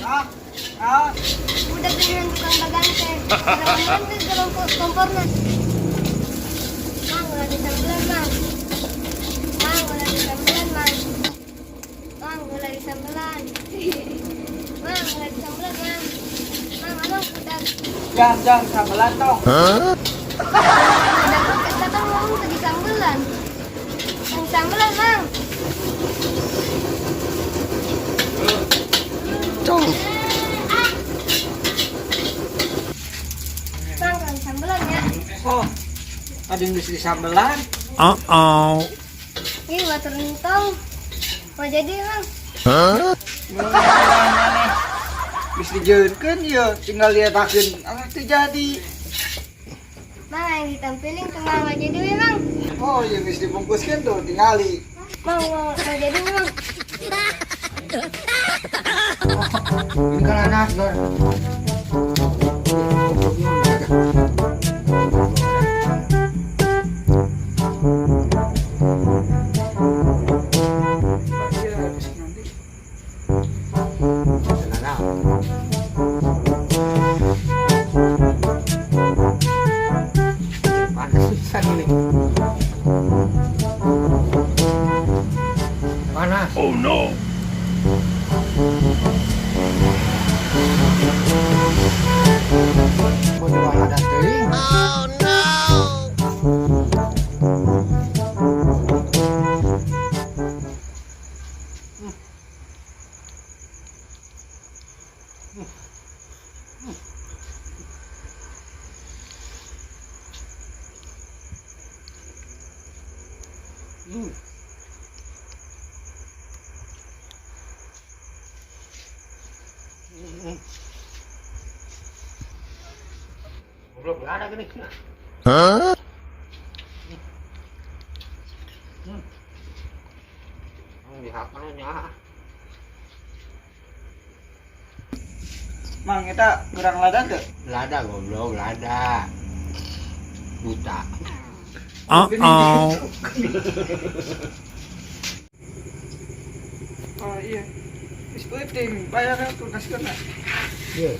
Ah, ah. Budak dengan tukang dagang teh. Kurang teh dalam komporna. Mang, ulah disambelan, Mang. Mang, ulah disambelan, Mang. Mang, ulah disambelan. Mang, ulah disambelan, Mang. Mang, abang budak. Jangan, jangan sambelan tong. Budak kita kan ngomong tadi sambelan. Mang sambelan, Mang. Tuh. Mang, kang sambelan ya. Oh, ada yang bisa disambelan. Uh-oh. Ih, water entong. Mau jadi, Mang. Mana bisa dijeunkeun ya, tinggal dietakeun. Ah, teu jadi. Mang, yang ditampilin ke Mang, mau jadi, we, Mang. Oh, ya bisa dibungkuskeun tuh, tingali. Mang, mau jadi, Mang. Ini kan nasgor. Iya, habis nanti. Tenang. Panas pisan ini. Panas. Oh no. Mau jual ada teuing. Oh no. Goblok ada gini. Huh? Dihakan nya. Mang, eta kurang lada teu? Lada goblok, lada. Buta. Uh-oh. Oh iya. Geus peuting, bayar tuh nasgorna. Iya.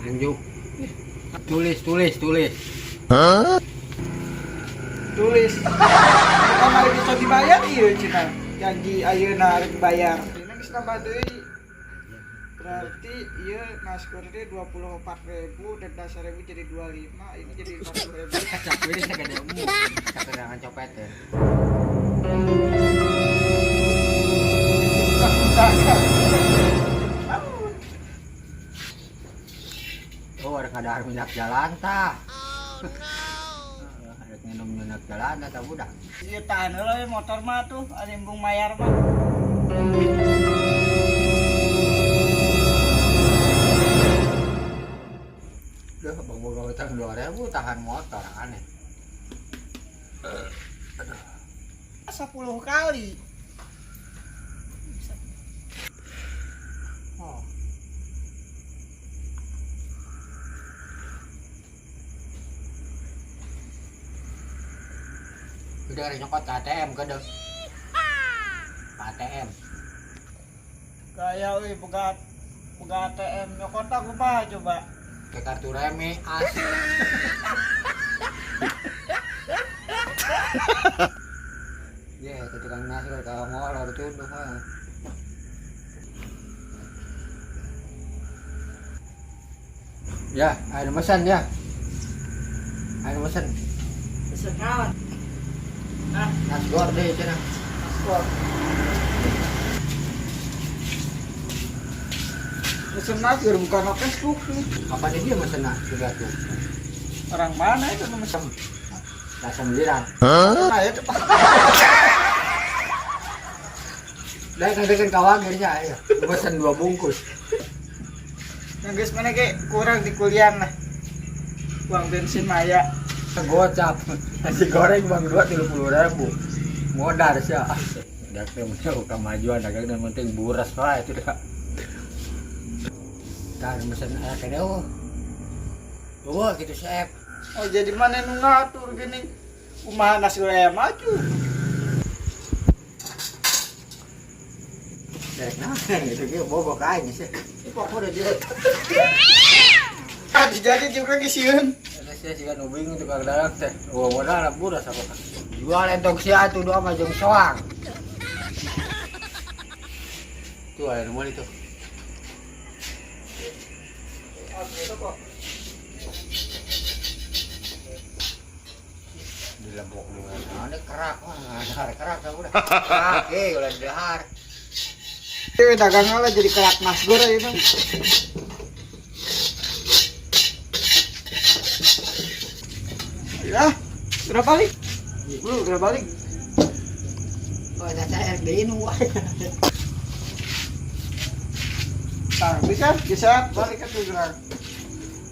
Anjuk. Tulis, tulis, tulis. Huh? Tulis. Kamari bisa dibayar ieu cenah. Janji ayeuna rek dibayar. Ini geus nambah deui. Berarti ieu nasgor teh 24.000 dan 1000 jadi 25, ini jadi 40.000. Kacak ini segede emu. Keterangan copet ya. Oh, ada kadar minyak jalan tah. Ada minum minyak jalan tah budak. Ieu tahan heula we motor mah tuh, ari embung mayar mah. Duh, bang boga utang 2000 tahan motor aneh. 10 kali. Oh. Udah ada nyokot ke ATM ke deh. ATM. Gaya euy boga boga ATM nyokot aku mah coba. Ke kartu remi asik. Ya, ke tukang nasi kalau ngolor tuduh mah. Ya, ada pesan ya. Ada pesan. Pesen naon? Ah, Nasgor deh cenah. nasgor. Pesen nasgor bukan Facebook nih. Kapan dia mesen sudah tuh? Orang mana itu nu mesen? Nah, sembilan. Huh? Nah, itu Pak. Dah kan kan kawagirnya ya. Mesen 2 bungkus. Yang geus mana ge kurang di kuliah lah. Uang bensin mah aya. Gocap. Nasi goreng bang 2 30.000. Modar sih. Udah teh kemajuan dagang yang penting buras lah itu dah. Tar mesen aya kene oh. Oh, gitu chef. Oh, jadi mana nu ngatur gini? Kumaha nasi goreng maju. Derek naon gitu ge bobo ka aing sih. Pokoknya dia. Ah, jadi juga sieun. Saya sih kan bingung tukang dagang teh. Wah, modal buras apa. Jual entong sia tuh doa mah jeung soang. Tuh ada nomor itu. Dilebok dengan ada kerak, wah, ada kerak udah. Kerak, eh, udah dahar. Dewe dagang lah jadi kerak nasgor aja mah. Ya, gerak balik. Lu gerak balik. Oh, saya RD ini wah. Nah, bisa, bisa balik atuh gerak.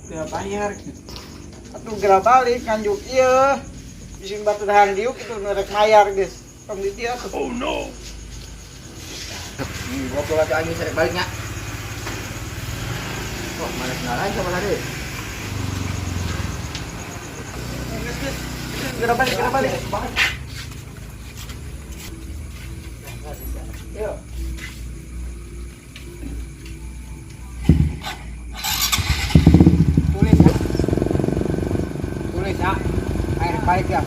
Gerak bayar. Atuh gerak balik nganjuk ieu. Bisi batu dahar diuk itu nu rek mayar geus. Tong di dieu atuh. Oh no! Gua tuh anjing serek baliknya. Wah, mana kenalan sama tadi? Geus, geus. Gerak balik, gerak balik. Yuk. Tulis ya. Tulis ya. Air balik ya.